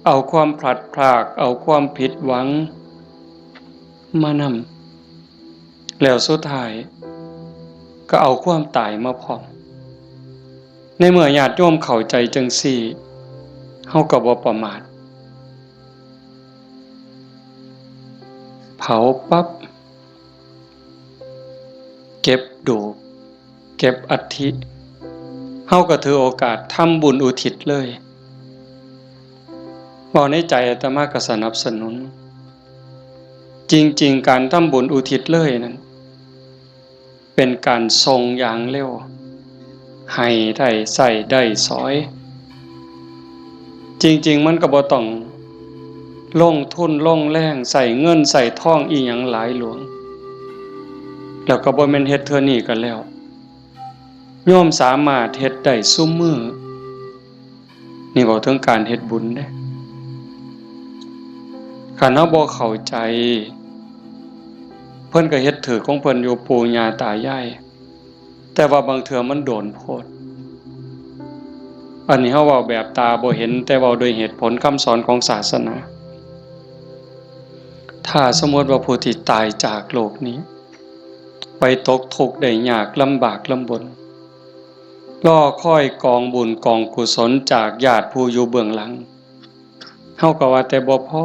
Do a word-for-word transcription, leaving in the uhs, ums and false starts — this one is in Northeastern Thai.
เอาความพลัดพราก เอาความผิดหวังมานำ แล้วสุดท้ายก็เอาความตายมาพร้อม ในเมื่อญาติโยมเข้าใจจังซี้ เฮาก็บ่ประมาท เผาปั๊บ เก็บดูก เก็บอัฐิ เฮาก็ถือโอกาสทำบุญอุทิศเลย เว้าในใจอาตมาก็สนับสนุน จริงๆ การทำบุญอุทิศเลยนั้น เป็นการส่งอย่างเร็ว ให้ได้ใช้ได้สอย จริงๆ มันก็บ่ต้องลงทุนลงแรง ใช้เงินใช้ทองอีหยังหลายหลวง แล้วก็บ่แม่นเฮ็ดเทื่อนี้ก็แล้ว โยมสามารถเฮ็ดได้ซุมื้อ นี่เว้าถึงการเฮ็ดบุญเด้ คันเฮาบ่เข้าใจ เพิ่นก็เฮ็ดถืกของเพิ่นอยู่ ปู่ย่าตายาย แต่ว่าบางเทื่อมันโดนโพด อันนี้เฮาเว้าแบบตาบ่เห็น แต่เว้าโดยเหตุผลคำสอนของศาสนา ถ้าสมมติว่าผู้ที่ตายจากโลกนี้ ไปตกทุกข์ได้ยากลำบากลำบน รอคอยกองบุญกองกุศลจากญาติผู้อยู่เบื้องหลัง เฮาก็ว่าแต่บ่พอ